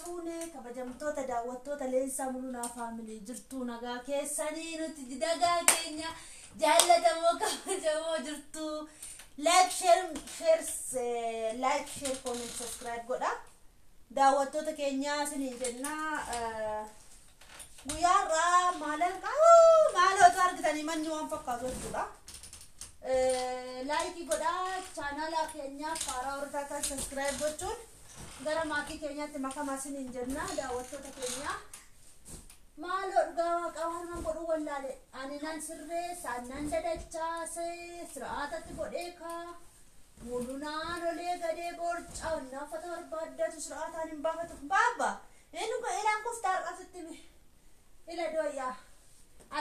Fuunee kabajamtoota daawwattoota Leensaa Mulunaa Faamilii jirtuu nagaa keessanii nuti nagaa keenya jaallatamoo kabajamoo jirtuu like share share like share comment subscribe godha daawwattoota keenyaa isiniin jennaa guyyaarraa maalan maalootu argitanii manni waan fakkaatu jechuudha. Like godhaa chaanala keenyaaf haaraa warra taatan subscribe gochuun gara maatii keenyaatti makamaa isiniin jenna daawwattoota keenya. Maaloo dhugaa waaqa waan man godhuu wallaale ani nan sirreessa nan dadachaase sir'aatatti godhee kaa mulunaan olee gadee borcaa uffata barbaaddatu sir'aataan hin baafatu baabba inni kun ilaan kuftaa har'asitti ila dooyyaa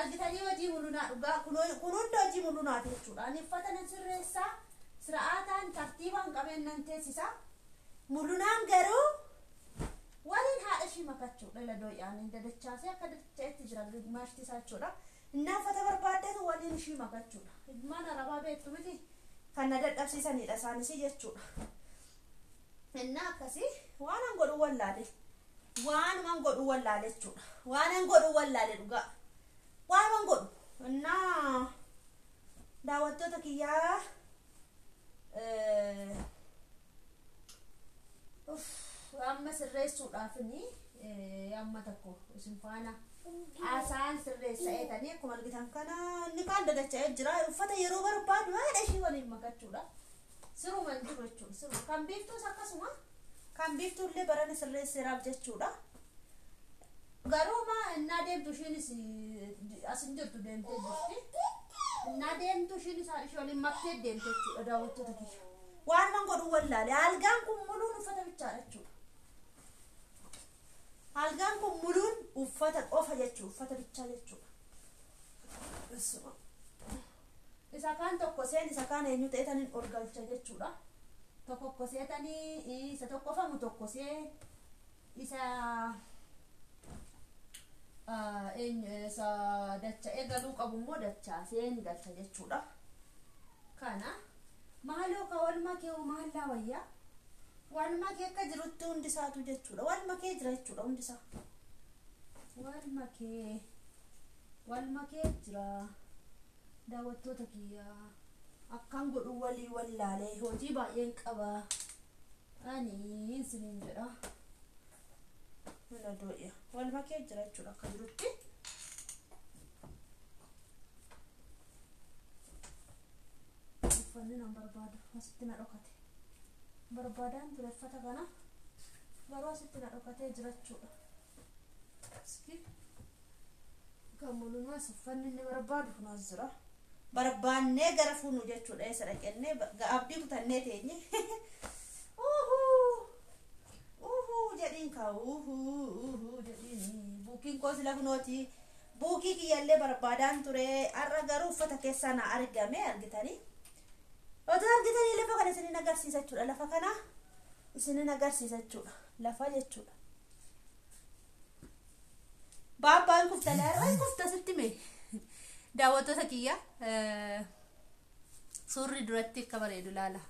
argitanii hojii mulunaa dhugaa kun hunda hojii mulunaati jechuudha. Ani uffata nan sirreessaa sir'aataan tartiibaan qabeen nan teessisa. Mulunaan garuu waliin haadha ishii makachuudha. Ila dooyyaan hin dadachaasee akka dadachaa'etti jira maashti isaa jechuudha. Inni uffata barbaaddatu waliin ishii makachuudha. Ilmaan arabaa beektu miti kan na dadhabsiisanidha isaanis jechuudha. Inni akkasii waan an godhu wallaale. Waanuman godhu wallaale jechuudha. Waan an godhu wallaale dhugaa. Waanuman godhu. Innaa daawwattoota kiyyaa amma sirreessuudhaafini amma tokko isin faana haasaan sirreessa'eetanii akkuma argitan kana inni kaan dadacha'ee jira. Uffata yeroo barbaadu haadha ishii waliin makachuudha. Siruma hin jiru jechuudha. Siruma kan biiftuus akkasuma kan biiftuullee barana sirreesseeraaf jechuudha. Garuu ma innaa deemtu ishiinis as hin jirtu deemtee jirti. Innaa deemtu ishiinis ishii waliin maktee deemte jechuudha daawwattoota kiyya. Waan man godhu wallaale algaan kun muluun uffata bichaadha jechuudha. Algaan kun muluun uffata qofa jechuudha uffata bichaa jechuudha. Isa kaan tokko seen isa kaan eenyu ta'e taniin ol galcha jechuudha. Tokko seetanii isa tokkofamu tokko see isa isa dacha'ee galuu qabu immoo dachaaseen galcha jechuudha. Kana maaloo ka walumaa kee maallaa wayyaa walumaa kee akka jirutti hundi isaatu jechuudha. Walumaa kee jira jechuudha hundi isaa. Walumaa kee jira daawwattoota kiyyaa akkan godhu walii wallaalee hojii baay'een qaba ani isiniin jedha. Mana doo'ya walumaa kee jira jechuudha akka jirutti. Uffanni nan barbaadu asitti na dhokate. Barbaadaan ture uffata kana garuu asitti na dhokatee jira jechuudha. Iski kan mulunaas uffanni inni barbaadu kunaas jira. Barbaannee gara fuunu jechuudha eessa dhaqennee abdii kutannee teenye. Uhuu jedhiin kaa uhuu jedhiin buukiin koos lafunooti. Buukii kiyyallee barbaadaan ture har'a garuu uffata keessaa na argame argitanii. Otoo argitanii lafa kana isinin agarsiisa jechuudha. Lafa kana isinin agarsiisa jechuudha. Lafa jechuudha. Baabbaan kufta laarraa kufta sitti mee daawwattoota kiyya suurri duratti akka bareedu laala.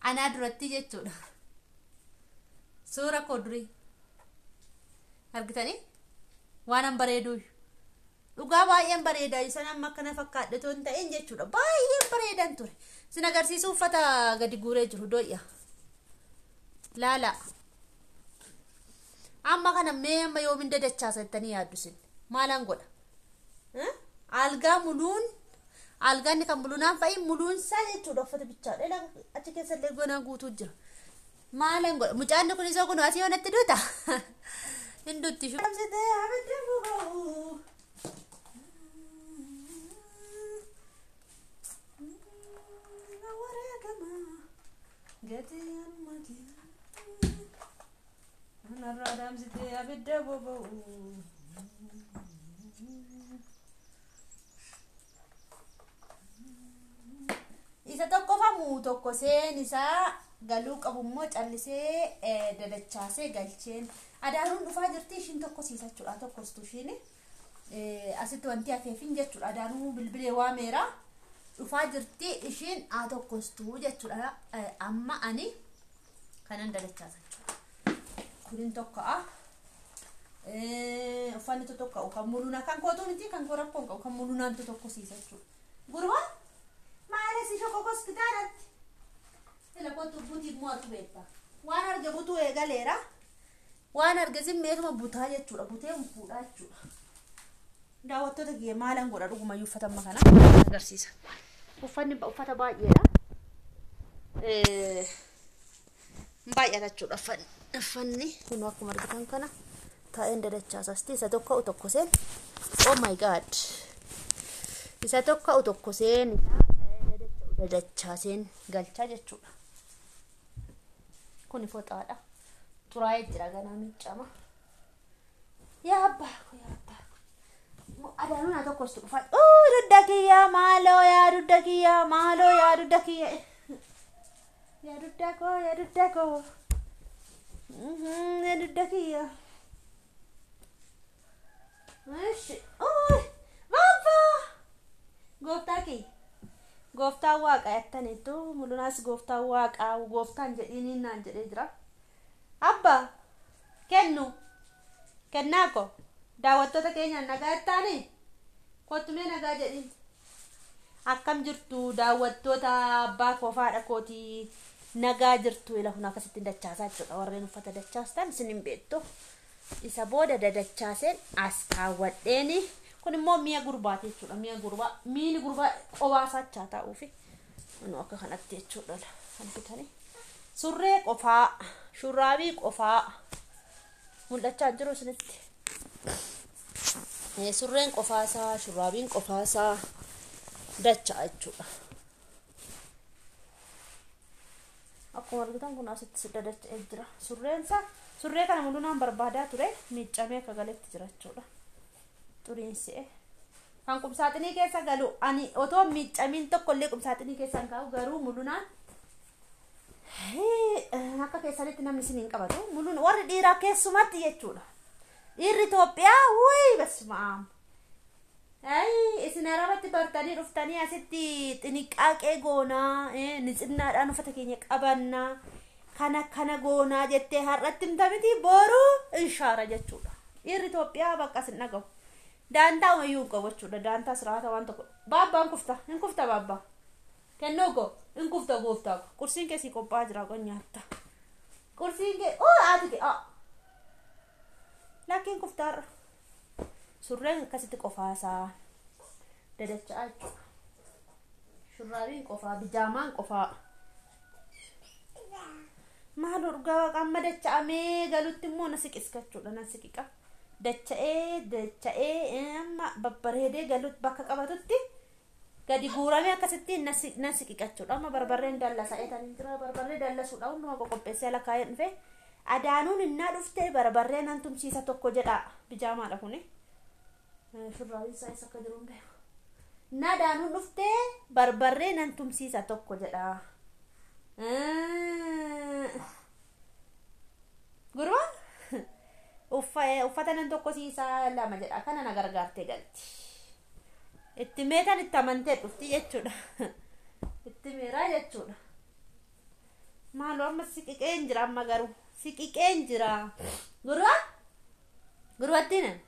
Anaa duratti jechuudha. Suura koo durii argitanii waan an bareedu dhugaa baay'een bareeda isan amma akkana fakkaadhe otoo hin ta'in jechuudha. Baay'een bareedan ture. Isin agarsiisuu uffata gadi guuree jiru dooyya. Laala. Amma kana mee amma yoomin dadachaasa jettanii yaaddu isin maalaan godha? Algaa muluun algaan kan mulunaan fa'i muluun isaa jechuudha uffata bichaadha. Achi keessallee gona guutuu jira. Maalaan godha? Mucaan kun isoo kun asii yoonatti duuta? Hin dutti. Kanarraa adamsitee abidda boba'u. Isa tokkofamu tokko seen isaa galuu qabu immoo callisee dadachaasee galcheen. Adaaruun dhufaa jirti ishiin tokko siisa jechuudha. Tokkostu ishiin asitti wanti hafeefin jechuudha. Adaaruu bilbilee waameera dhufaa jirti ishiin haa tokkostuu jechuudha. Amma ani kanan dadachaasa jechuudha. Kunin tokko'a. Uffanni tokko kan mul'una kan kootu miti kan koo rakkoon qabu kan mul'unaantu tokko siisa jechuudha. Gurbaa maali si shokkokos kitaanatti? Sila kootu butii mo'atu beekta. Waan arge butuu eegaleera. Waan arge zimmeetuma butaa jechuudha. Butee fuudhaa jechuudha. Daawwattoota kiyya maalan godha dhugumayyuu uffata amma kana agarsiisa. Uffanni uffata baay'eedha. Baay'ata jechuudha uffanni. Uffanni kun akkuma argitan kana taa'een dadachaasasti isa tokko tokko seen. Oh my God. Isa tokko tokko seen dadachaaseen galchaa jechuudha. Kuni foxaadha. Xuraa'ee jira ganaa miicama. Yaa abbaa ko yaa abbaa ko. Adaanuu naa tokkostu dhufa. Oo dugda kiyya maaloo yaa dugda kiyya maaloo yaa dugda kiyya. Yaa dugda koo yaa dugda koo. Yaa dugda kiyya. Ishi. Oo baabaa. Gooftaa kiyya. Gooftaan waaqa jettaniittu mulunaas gooftaan waaqaa gooftaan jedhiin naan jedhee jira. Abbaa kennu kennaa ko daawwattoota keenyaan nagaa jettaanii kottumee nagaa jedhiin. Akkam jirtu daawwattoota abbaa koo faadha kootii nagaa jirtu ila kun akkasitti dachaasaa jechuudha warreen uffata dachaastan isin hin beektu. Isa booda dadachaaseen as kaawwadheeni. Kun immoo mi'a gurbaati jechuudha. Mi'a gurbaa miini gurbaa qobaa achaa taa'uufi nu akka kanatti jechuudha kan bitanii. Surree qofaa, shurraabii qofaa mul'achaa jiru isinitti. Surreen qofaasaa, shurraabiin qofaasaa dachaa jechuudha. Akkuma argitan kun asitti dadacha'ee jira. Surreensa surree kana mul'inaan barbaadaa ture miiccamee akka galetti jira jechuudha. Xuriin kan qumsaaxinii keessa galu ani otoo miiccamiin tokko illee qumsaaxinii keessa hin kaa'u garuu mul'inaan akka keessanitti namni isin hin qabatu. Mul'un warri dhiiraa keessumatti jechuudha. Dhiirri Itoophiyaa wuyi basmaam. Isin arabatti bartanii dhuftanii asitti xiniqaaqee goonaa nitsinnaadhaan uffata keenya qabannaa kana kana goonaa jettee har'atti himta miti boruu inshaara jechuudha. Dhiirri Itoophiyaa bakka isin dhagahu. Daantaa umayyuu hin qabu jechuudha. Daantaa siraata waan tokko. Baabbaan kufta. Hin kufta baabbaa. Kennuu koo hin kufta gooftaa ko. Qursiin keessi qophaa'aa jira qon nyaatta. Qursiin kee oo haati kee aa. Lakkiin kuftaarra. Surreen akkasitti qofaasaa dadacha'aa jechuudha. Shurraabiin qofaa, bijaamaan qofaa. Maaloo dhugaa waaqa amma dacha'amee galutti immoo na siqiska jechuudha. Na siqiqa. Dacha'ee dacha'ee amma babbareedee galutti bakka qabatutti gadi guuramee akkasitti na siqiqa jechuudha. Amma barbarreen dallasa'ee tan jira. Barbarree dallasuudha hundumaa qoqopheessee ala kaayee dhufe. Adaanuun innaa dhuftee barbarree nan tumsiisa tokko jedha. Bijaamaadha kuni. Shurraabiin isaa eessa akka jiru hin beeku. Innaa adaanuun dhuftee barbarree nan tumsiisa tokko jedha. Gurbaa uffata nan tokkosiisaa lama jedha. Kana na gargaartee galti. Itti meetan itti amantee dhufti jechuudha. Itti meeraa jechuudha. Maaloo amma siqiqeen jira amma garuu. Siqiqeen jira. Gurbaa gurbattiin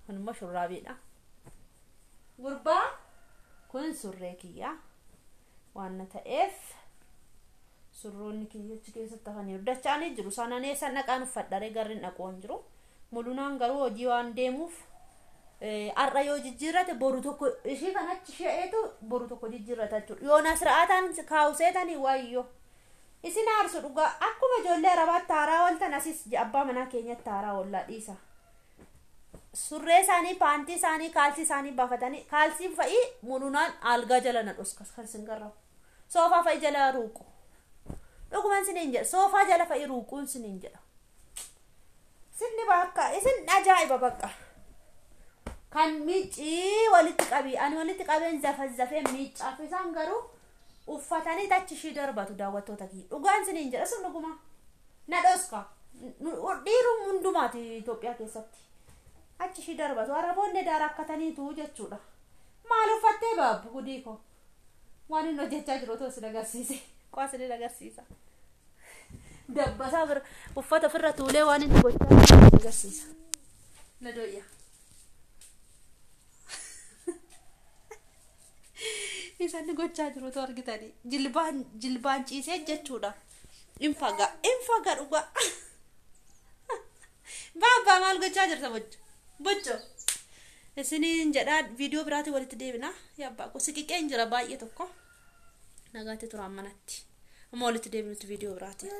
kun immoo shurraabiidha. Gurbaa kun surree kiyya waan na ta'eef surroonni kiyya achi keessatti hafaniiru. Dacha'anii jiru. Isaan eessa dhaqaan uffadharee garri dhaquu hin jiru. Mul'unaan garuu hojii waan deemuuf har'a yoo jijjiirrate boru tokko ishii kanatti she'eetu boru tokko jijjiirrata jechuudha. Yoo nasra'aataan kaawuseetanii wayyoo. Isin aarsu dhugaa akkuma ijoollee arabaatti haaraa ooltan asis abbaa manaa keenyatti haaraa oollaa dhiisa. Surree isaanii, paantii isaanii, kaalsii isaanii baafatanii kaalsiin fa'ii mul'unaan algaa jala na dhoskas kan isin garramu. Soofaa fa'i jala ruuqu. Dhuguman siniin jedha. Soofaa jala fa'i ruuquun siniin jedha. Sinni bakka isin ajaa'iba bakka. Kan miicii walitti qabii ani walitti qabeen zafazafee miicaaf isaan garuu uffatanii tachi ishii darbatu daawwattoota kiyya. Dhugaan siniin jedha sun dhuguma. Na dhoska. Dhiiruun hundumaati Itoophiyaa keessatti. Achi ishii darbatu. Araboonni daara akkataniitu jechuudha. Maal uffattee baabbu gudii koo. Waan inni hojjechaa jiru otoo isin agarsiise. Qo'aa isin agarsiisa. Dabbasaa bira uffata ofirra tuulee waan inni gochaa jiru agarsiisa. Na dooyya. Isaan gochaa jirutu argitanii jilbaan jilbaan ciisee jechuudha. Infaga infaga dhugaa. Baabbaa maal gochaa jirta bocho bocho. Isiniin jedhaa viidiyoo biraatiin walitti deebina. Yaa abbaa koo siqiqeen jira baay'ee tokko. Nagaatti turaan manatti. Amma walitti deebinutti viidiyoo biraatiin.